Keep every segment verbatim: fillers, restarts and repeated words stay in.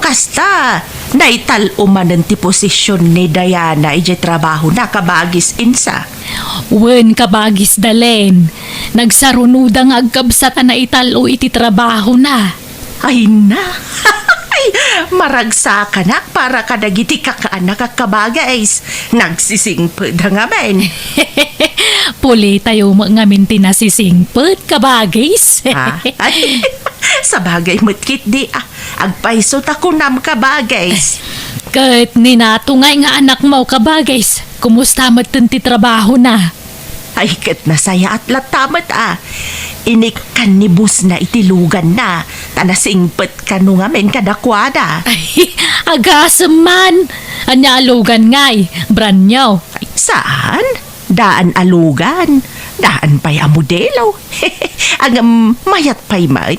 Kasta, naital-o manen ti posision ni Diana idiay trabahona, kabagis Insa. Wen, kabagis Dalen, nagsarunoda nga agkabsat a naital-o iti trabahona. Ay na! Ay, maragsakanak para kadagiti kakaanak a kabagis. Nagsisingpet da ngamin. Pulitayo met ngamin ti nasisingpet, kabagis. Ah, ay, sabagay met ketdi, ah. Agpayso ta kunam, kabagis. Ket ni Nato ngay nga anakmo, kabagis, kumusta metten ti trabahona? Ay, ket nasayaat latta met, ah. Inikkan ni bossna iti luganna, ta nasingpet kano ngamin kadakuada. Ay, agasem man. Ania a lugan ngay? Brand new? Saan? Daan a lugan. Daan pay a modelo. Ngem mayat pay met.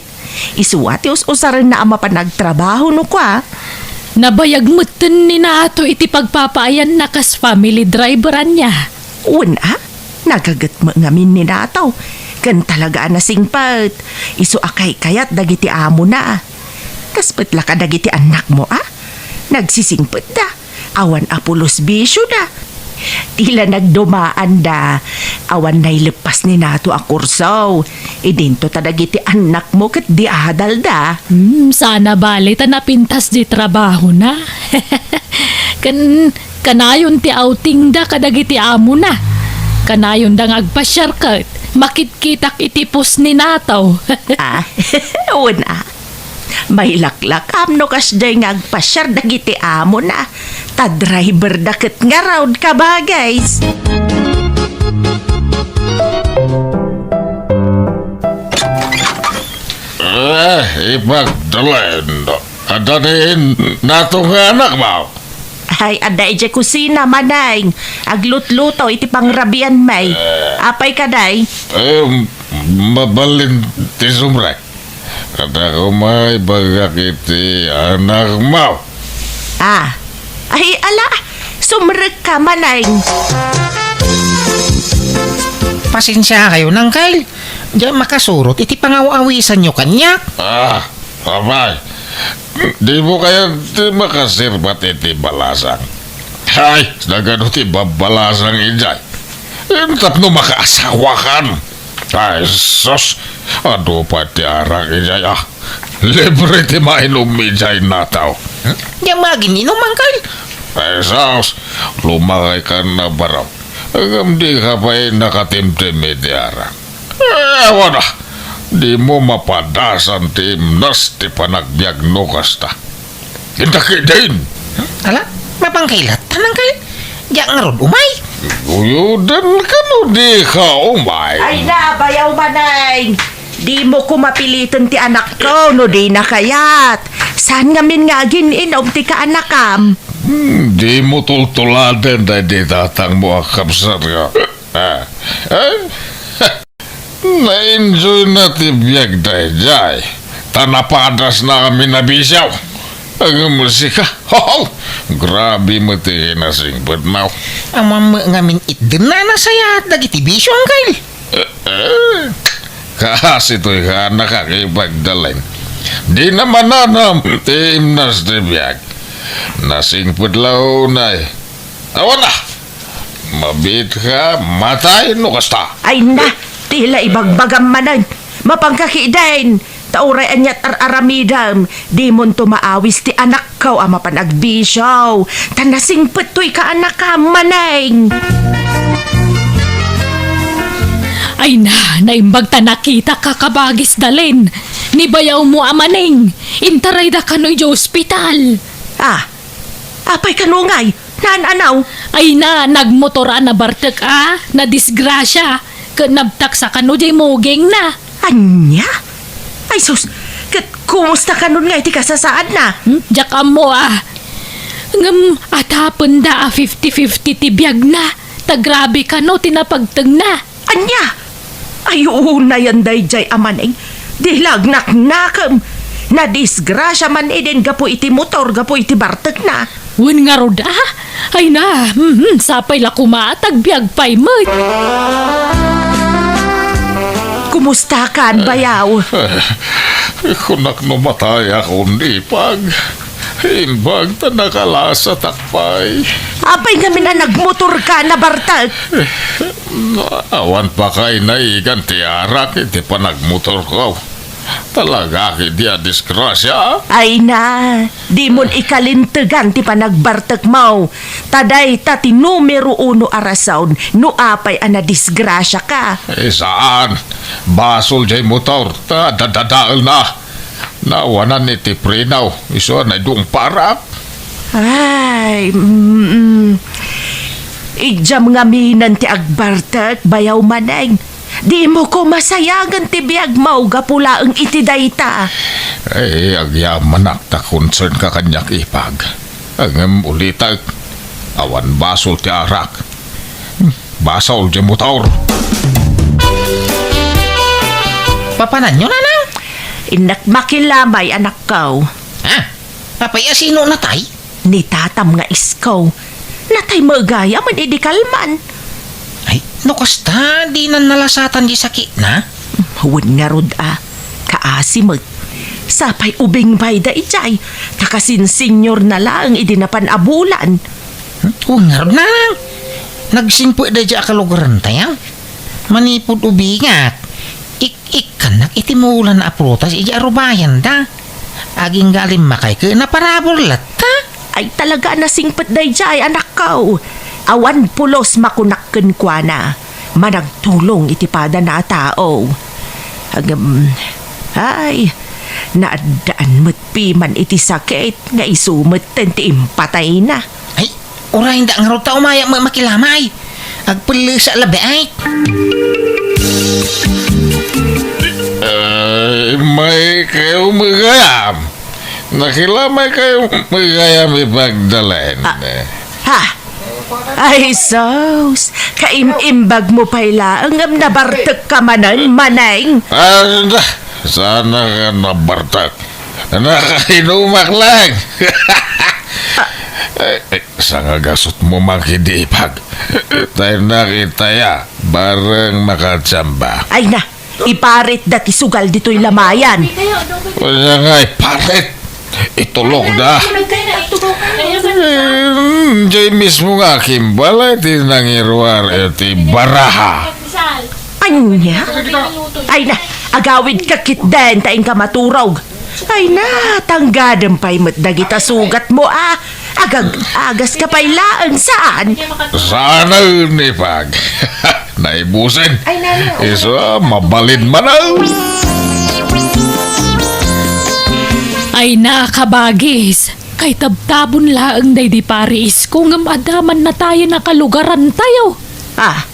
Isu a ti us-usarenna a mapan agtrabaho no kua. Nabayag metten ni Nato iti pagpapaayanna kas family driver ania. Wen a, nagaget met ngamin ni Nato. Ken talaga a nasingpet. Isu a kaykayat dagiti amona. Kas met la kadagiti annakmo a, nagsisingpetda. Awan a pulos bisioda. Ti la nagdumaanda, awan naileppas ni Nato a kurso. Idinto ta dagiti annakmo ket di adalda. Hmm, sana bale ta napintas di trabahona. Ken kanayon ti outingda kadagiti amona. Kanayonda nga agpasiar ket makitkitak iti post ni Nato. Ah, wen a. Mailaklakam no kasdiay nga agpasiar dagiti amona, ta driverda ket ngarud, kabagis. Eh, ipagdalen. Adda ni Nato nga anakmo? Ay, adda idiay kusina, Maneng. Aglutluto iti pangrabianmi. Eh. Apay kadi? Eh, mabalin ti sumrek. Kada kumay bagak iti anakmo. Ah. Ay, ala, sumrekka, Maneng. Pasensiakayon, Uncle. Diay makasurot iti pangaw-awisanyo kaniak. Ah, apay, dimo kayat ti makaserbat iti balasang? Ay, nagano ti babbalasang idiay? Tapno makaasawakan. Ay, sus! Adu pay ti arak idiay, ah. Libre ti mainum idiay, Nato. Diak maginum, Uncle. Ay, sus! Lumakayka a barok. Ngem dika pay nakatimtim iti arak. Eh, awan a. Dimo mapadasan ti imnas ti panagbiag no kasta. Inta ketdin. Ala, mapanka latta, Uncle. Diak ngarud umay. Uyodenka no dika umay. Ay na, bayaw, Maneng. Dimo ko mapiliten ti anakko no dina kayat. Saan ngamin nga agin-inum ti kaanakam? Hmm, dimo tultuladen daydi tatangmo a kabsat nga. Ah, eh? Na-enjoyna ti biag daydiay, ta napadasna amin a bisio. Ngem sika, ho, ho! Grabe met ti kinasingpetmo. Ammom met ngamin itdenna a nasayaat dagiti bisio, Uncle. Eh, eh, kaasi toy kaanakak ipagdalen. Dina mananam ti imnas ti biag. Nasingpet la unay. Awan a! Mabiitka, matay no kasta. Ay na, ti la ibagbagam manen. Mapanka ketdin. Ta uray aniat ar-aramidem, dimonto maawis ti anakko a mapan agbisio. Ta nasingpet toy kaanakam, Maneng. Ay na, naimbag ta nakitaka, kabagis Dalen. Ni bayawmo a Maneng, intarayda kano idiay ospital. Ah, apay kano ngay? Naan-anaw? Ay na, nagmotor a nabartek a nadisgrasia, ket nabtaksa kano diay mugingna. Ania? Ay sus, ket kumusta kanon ngay ti kasasaadna? Hmm, diak ammo a. Ngem atapenda a fifty fifty ti biagna, ta grabe kano ti napagtengna. Ania? Ay, unayen daydiay a Maneng. Di la agnaknakem. Nadisgrasia man idin gapu iti motor, gapu iti bartekna. Wen ngarud a? Ay na, mhm, sapay la koma ta agbiag pay met. Kumustakan, bayaw? Eh, kunak no matayakon, ipag. Imbag ta nakalasatak pay. Apay ngamin a nagmotorka, Nabartek? Awan pa kay naigan ti arak iti panagmotorko. Talaga ketdi a disgrasia? Ay na, dimon ikalintegan ti panagbartekmo. Ta dayta ti numero uno a rason no apay a nadisgrasiaka. Eh, saan? Basol jay motor, ta dadadaelna. Naawanan iti preno, isu a naidungparak. Ay, mm, idiam ngaminen ti agbartek, bayaw manen. Dimo koma sayangen ti biagmo gapu laeng iti dayta. Ay, agyamanak ta concernka kaniak, Ipag. Ngem ulitek, awan basol ti arak. Basol ti motor. Papananyo, Nanang? Innak makilamay, anakko. Ha? Apay a sino natay? Ni tatam nga isko. Natay met gayam idi kalman. Ay, no kasta, dinan nalasatan di sakitna? Wen ngarud a, kaasi met. Sapay ubing pay daydiay, ta kasin-seniorna laeng idi napan a bulan. Hmm? Wen ngarud, Nanang. Nagsingpet daydiay a kalugarantayo. Manipud ubingak, ik-ikkannak iti mulan a prutas idi arubayanda. Agingga a limmakay ket naparabur latta. Ay, talaga a nasingpet daydiay, anakko. Awan pulos makunak kenkuana. Managtulong iti padana a tao. Ngem, ay, naaddaan met piman iti sakit nga isu metten ti impatayna. Ay, uray, dayta ngarud ta umayak met makilamay. Agpellesak labi ay. Ay, maykayo met gayam. Nakilamay kayo met gayam, Ipag Dalen. Ah, ha? Ay, sus! Kaim-imbag mo pay laeng ngem nabartek ka manen, Maneng. Ah, da, sana ka nabartek. Nakainumak lang. Eh, eh, sangagasut mo man kidi, Ipag. Tay nakitaya, bareng makachamba. Ay na, iparit da ti sugal ditoy lamayan. Wala nga iparit. Itulok da. Eh, jay mismo nga kimbal ti nangiruar iti baraha. Ania? Ay na, agawid ka ketdin ta inka maturog. Ay na, tanggadem pay met dagita sugat mo a. Agag-agas ka pay laeng, saan? Saan, Ipag? Naibusen. Ay, nana. Isu a, mabalin man a. Ay na, kabagis. Kay tabtabon laeng daydi pari isko ngem adda man natayen a kalugarantayo. Ah,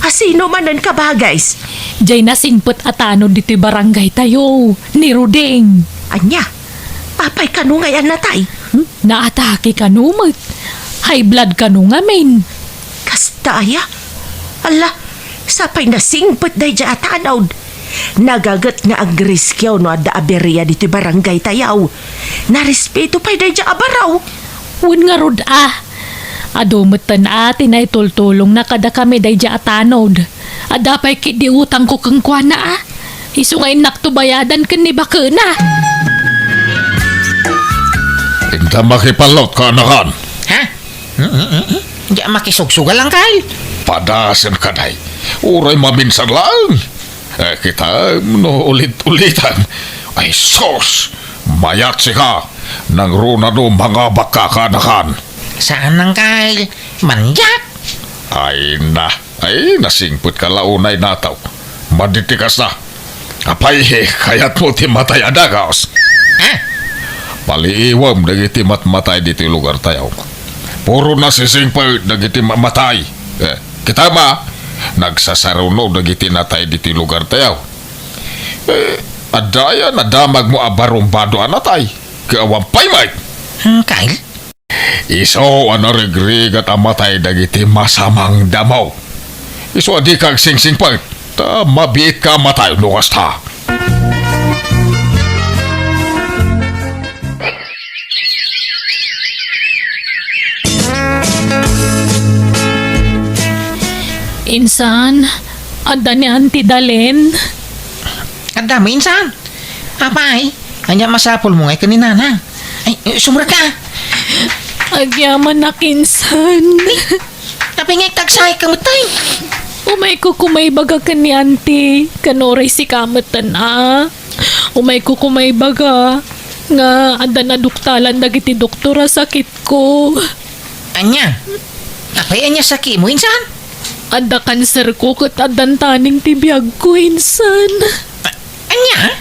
a sino manen, kabagis? Jay nasingpet a tanod ditoy barangaytayo, ni Ruding. Ania? Apay kano ngay a natay? Hmm? Naatake kano met. High blood kano ngamin. Kasta aya? Ala, sapay nasingpet daydiay a tanod. Nagaget nga agriskio no adda aberia ditoy barangaytayo. Narespeto pay daydiay a baro. Wen ngarud a. Adu metten a ti naitultulongna kadakami daydiay a tanod. Adda pay ketdi utangko kenkuana a. Isu nga innakto bayadan ken ni bakena. Inta makipallot, kaanakan. Ha? Mm, mm, mm, mm. Diak makisugsugal, Angkel. Padasen ka, day. Uray maminsan laeng. Eh, kitaem no ulit-ulitan. Ay, sus! Mayat sika! Nangruna no mangabak ka, kaanakan. Saan, Angkel. Mandiak. Ay na. Ay, nasingpet ka la unay, nataw. Madi ti kasta. Apay, kayatmo ti matay a dagus? Ah? Paliiwem dagiti matmatay ditoy lugartayo. Puro nasisingpet dagiti mamatay. Eh, kitaem a, nagsasaruno dagiti natay ditoy lugartayo. Eh, adda aya nadamagmo a barumbado a natay? Ket awan pay met. Hmm, Kyle? Isu a narigrigat a matay dagiti masamang damo. Isu a dika agsingsingpet, ta mabiitka a matay no kasta. Insan, adda ni Auntie Dalen? Adda met, insan. Apay, ania masapulmo ngay ken ni Nana? Ay, sumrek ka. Agyamanak, insan. Apay nga agtagsayka met, tay? Umayko koma ibaga ken ni Auntie, ken uray sika metten a. Umayko koma ibaga nga addan aduktalan dagiti doktor a sakitko. Ania? Apay, ania sakitmo, insan? Adda kanserko ket addan taneng ti biagko, insan. A-, ania?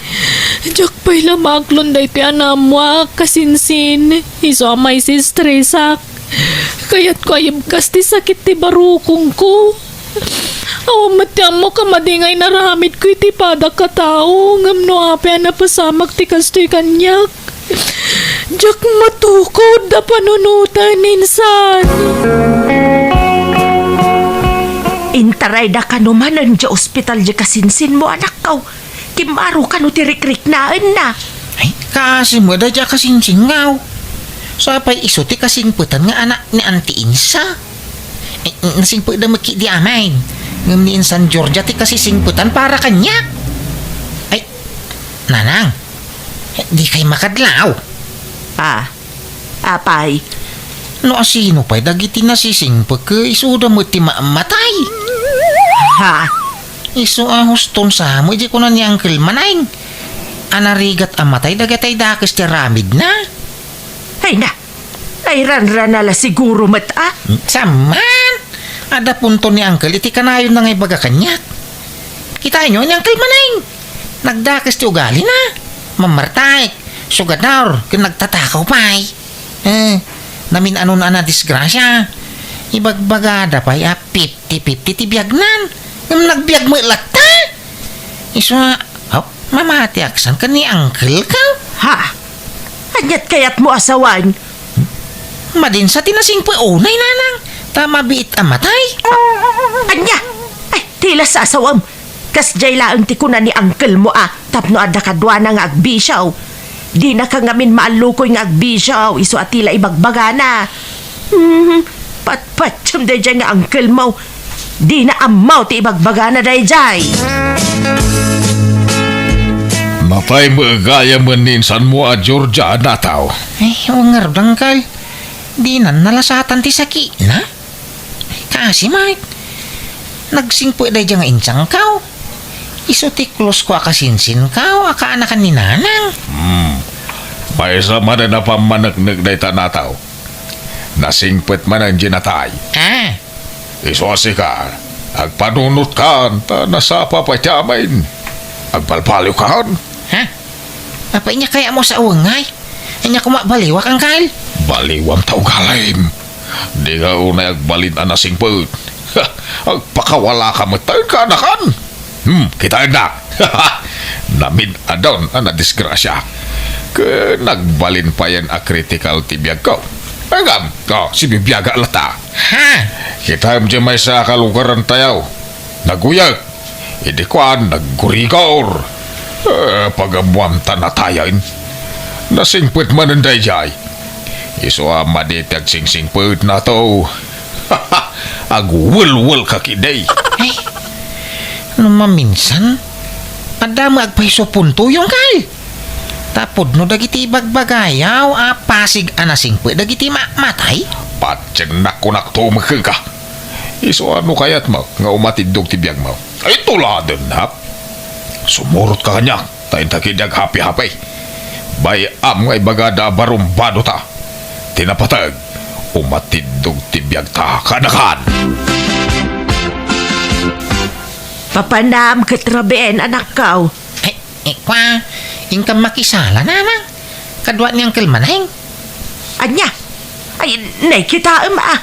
Diak pay la maaklon daytoy a naammoak, kasinsin. Isu a maisistresak. Kayatko a ibkas ti sakit ti barukongko. Awan met ti ammok a madi nga inaramidko iti padak a tao, ngem no apay a napasamak ti kastoy kaniak, diak matukod a panunoten, insan. Intarayda kano manen diay ospital diay kasinsinmo, anakko. Kimmaro kano ti rikriknaenna. Ay, kaasi met daydiay a kasinsinko. Sa pay isu ti kasingpetan nga anak ni Auntie Insa. Ay, nasingpetda met ketdi amin. Ngem ni Insan Georgia ti kasisingpetan para kaniak. Ay, Nanang, dikay makadlaw. Ah, apay? No asino pay dagiti nasisingpet, isuda met ti ma-, matay. Ha? Isu a huston sa met diay kuna ni Uncle Maneng a narigat a matay dagiti dakes ti aramidna. Ay na, nairanrana la siguro met a. Saan man? Adda punto ni Uncle iti kanayonna nga ibaga kaniak. Kitaenyo ni Uncle Maneng. Nagdakes ti ugalina. Mammartaek, sugador, ken nagtatakaw pay. Eh, namin-anon a nadisgrasia. Ibagbagada pay a fifty fifty ti biagnan. Ngem nagbiag met latta. Isu a, oh, mamatiak san ken ni uncle-ko. Ha? Aniat kayatmo a sawen? Madinsa ti nasingpet unay, nanang, ta mabiit a matay. Ania? Ay, ti la sasawem. Kasdiay laeng ti kuna ni uncle-mo a tapno adda kaduana nga agbisio. Dinaka ngamin maallukoy nga agbisio, isu a ti la ibagbagana. Hmm, patpatiem daydiay nga uncle-mo. Dina ammo ti ibagbagana daydiay. Natay met gayam ni insanmo a Georgia, nataw. Ay, awan ngarud, uncle. Dinan nalasatan ti sakitna. Kaasi met, nagsingpet daydiay nga insangko. Isu ti close-ko a kasinsinko a kaanakan ni nanang. Hmm. Maysa manen a pammaneknek dayta, nataw. Nasingpet manen diay natay. Ah. Isu a sika, agpanunotkan ta nasapa pay ti amin. Agbalbaliwkan. Ha? Apay, ania kayatmo a sawen, ngay? Ania koma a baliwak, uncle? Baliwam ta ugalim. Dika unay agbalin a nasingpet. Agpakawalaka met ta kaanakan. Hmm, kitaennak. Namin-adon a nadisgrasiak. Ket nagbalin payen a critical ti biagko. Ngem, oh, sibibiagak latta. Ha? Kitaem diay maysa a kalugarantayo. Naguyek. Idi kuan, naggurigor. Eh, pagammuam ta natayen. Nasingpet manen daydiay. Isu a madi ti agsingsingpet, nataw. Agwelwelka ketdi. Ay, no maminsan, adda met agpayso puntoyo, uncle. Ta pudno dagiti ibagbagayo a pasig a nasingpet dagiti ma-, matay. Patiennak, kunakto met kenka. Isu a no kayatmo nga umatiddog ti biagmo, ay, tuladennak. Sumurotka kaniak, ta inta ketdi aghapihapi. Bay-am nga ibagada a barumbadota. Ti napateg, umatiddog ti biagta kaanakan. Papanam ket rabien, anakko. Ay, ikua, inkam makisala, nanang. Kadua ni Uncle Maneng. Ania? Ay, nay, kitaem a.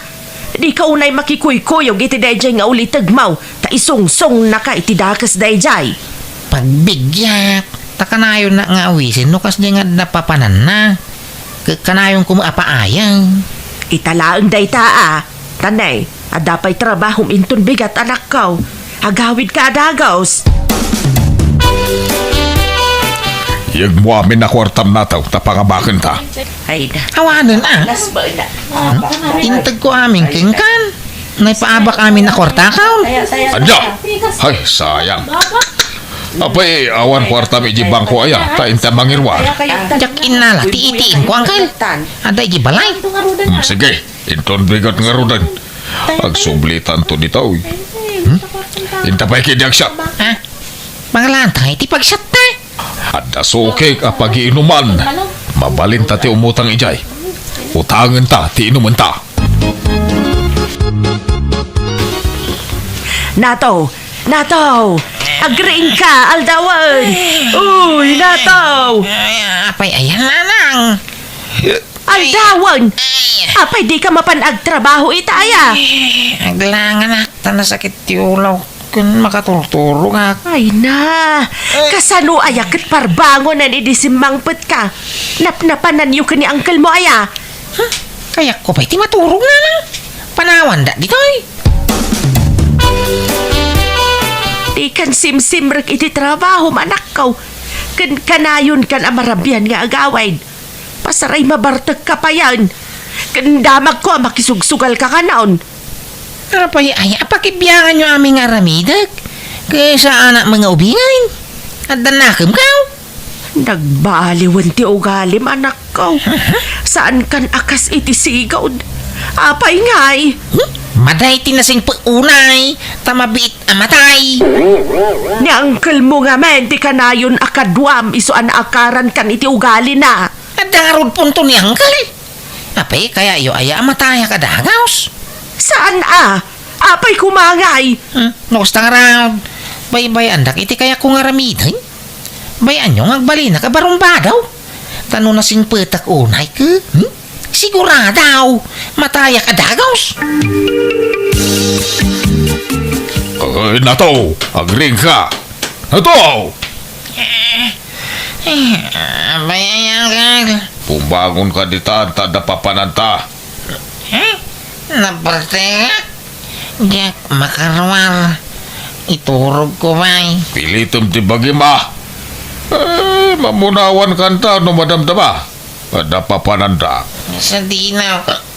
Dika unay makikuykuyog iti daydiay nga ulitegmo, ta isungsungnaka iti dakes daydiay. Pagbigyak, ta kanayonnak nga awisen no kasdiay nga adda papananna. Ket kanayonko met a paayem. Ita laeng dayta a. Tanay, adda pay trabahom inton bigat, anakko. Agawidka a dagus. Yegmo amin a kuartam, nataw, ta pangabakenta. Ay, da. Awanen a. Las ba na? Hmm? Integko amin kenkan. Naipaabak amin a kuartakaw. Ania? Ay, sayang. Apay, awan kuartam iti bangko aya, ta inta mangiruar. Diak innala ti ATM ko, Uncle. Adda iti balay. Hmm, sige, inton bigat ngaruden. Agsublitanto ditoy. Hmm? Inta pay ketdi agsiat. Ha? Manglantay ti pagsiatta. Adda sukik a pagiinuman. Mabalinta ti umutang idiay. Utangenta ti inumenta. Nato, Nato, agriingka, aldawen. Uy, Nato. Ay, apay, ayan, nanang. Aldawen. Ay. Apay, dika mapan agtrabaho ita aya? Ay, aglanganak, ta nasakit ti ulaw. Ken makaturturogak. Ay na, kasano aya ket parbangonen idi simmangpetka? Napnapananyo ken ni uncle mo aya? Huh? Kayatko pay ti maturog, nanang. Panawanda ditoy. Dikan simsimrek iti trabahom, anakko. Ken kanayonkan a marabian nga agawid. Pasaray mabartekka payen. Ken damagko a makisugsugalka kanon. Apay aya a pakibianganyo amin nga aramidek? Ket saanak met nga ubingen. Adda nakemkaw? Nagbaliwen ti ugalim, anakko. Saankan a kas iti sigud. Apay ngay? Hmm? Maday ti nasingpet unay, ta mabiit a matay. Ni uncle mo ngamin ti kanayon a kaduam isu a naakarankan iti ugalina. Adda ngarud punto ni uncle. Apay, kayatyo aya a matayak a dagaws? Saan a? Apay koma ngay? Hmm, no kasta ngarud, baybay-andak iti kayatko nga aramiden. Bay-anyo nga agbalinak a barumbadaw. Ta no nasingpetak unay ket, hmm? Sigurado, matayak a dagaws. Ay, Nato, agriingka. Nato! Eh, eh, abayayan ka. Bumangonka ditan, ta adda papananta. Eh? Nabartek? Diak makaruar. Iturogko pay. Pilitem ti bagim a. Eh, mamunawankanta no madamdama. Adda papananda. Sadino?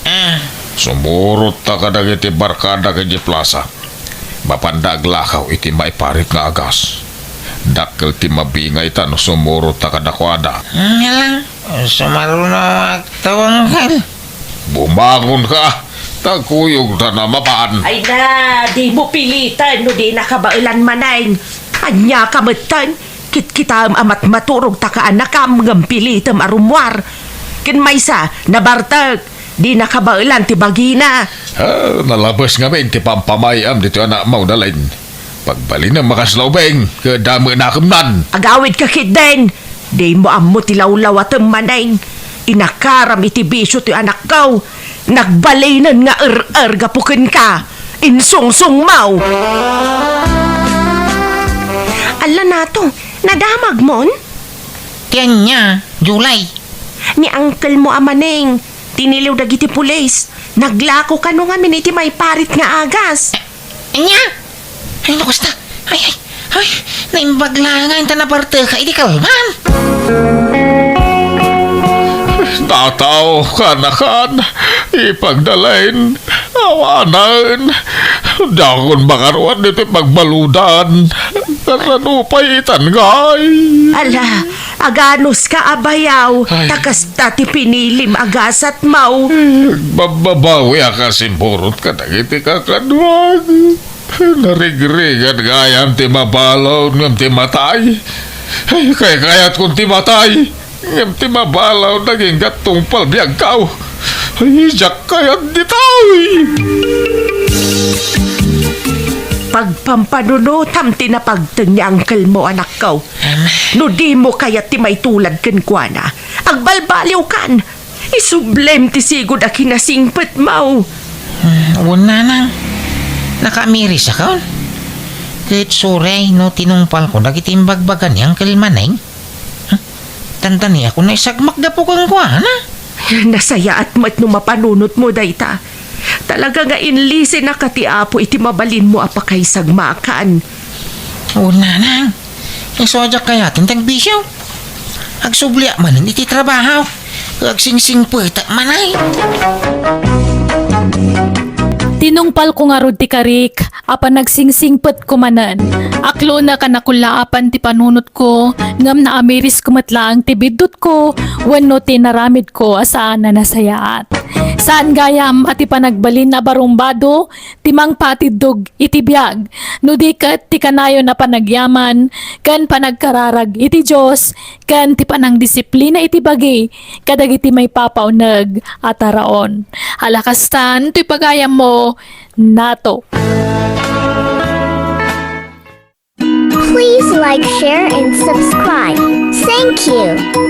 Ah. Sumurotta kadagiti barkada idiay plasa. Mapanda aglakaw iti maiparit nga agas. Dakkel ti mabingayta no sumurotta kadakuada. Ngala, sumaruno agtawangkal. Bumangonka, ta kuyogta na mapan. Ay na, dimo piliten no di nakabaelan manen. Ania ka metten? Kitkitaem a matmaturog ta kaanakam ngem pilitem a rummuar. Ken maysa, nabartek, di nakabaelan ti bagina. Ah, nalabes ngamin ti pampamay-am ditoy anakmo, Dalin. Pagbalinem a kasla ubing, ket damo a nakemnan. Agawidka ketdin, dimo ammo ti lawlawatem manen. Inakaram iti bisio ti anakko. Nagbalinen nga er-er gapu kenka. Insungsongmo! Alla Nato, nadamagmon? Ti ania, July? Ni uncle mo a manen, tiniliw dagiti pulis. Naglako kano ngamin iti maiparit nga agas. Ania? Ay, no kasta. Ay, ay, ay, naimbag la ngay ta nabarteka iti kalman. Nataw, kanakan, ipagdalain, awanen, dakon makaruar ditoy pagbaludan. Kasano pay itan ngay? Ala, aganuska a bayaw, ay. Ta kasta ti pinilim a gasatmo. Babbabawi a kasimburot kadagiti kakaduak. Narigrigat gayam ti mabalud ngem ti matay. Ay, kaykayatkon ti matay, ngem ti mabalud agingga tungpal biagko. Ay, diak kayat ditoy. Pagpampanunotam ti napagteng ni uncle mo, anakko. No dimo kayat ti maitulad kenkuana, agbalbaliwkan. Isublem ti sigud a kinasingpetmo. Hmm, wen, nanang. Nakaamirisakon. Ket sorry no tinungpalko dagiti imbagbaga ni Uncle Maneng. Hmm? Dandaniakon a isagmak gapu kenkuana. Nasayaat met no mapanunotmo dayta. Talaga nga inlisinaka ti Apo iti mabalinmo a pakaisagmakan. Wen, nanang. Isu a diak kayaten ti agbisio. Agsubliak manen iti trabaho. Agsingsingpetak manen. Ti Tinungpalko ngarud ti karik a panagsingsingpetko manen. Aklona a nakullaapan ti panunotko, ngem naamirisko met laeng ti biddutko wenno ti inaramidko a saan a nasayaat. Saan gayam a ti panagbalin a barumbado ti mangpatiddog iti biag, no di ket ti kanayon a panagyaman ken panagkararag iti Dios ken ti panangdisiplina iti bagi kadagiti maipapauneg a taraon. Ala kastan, toy pagayammo, Nato. Please like, share, and subscribe. Thank you.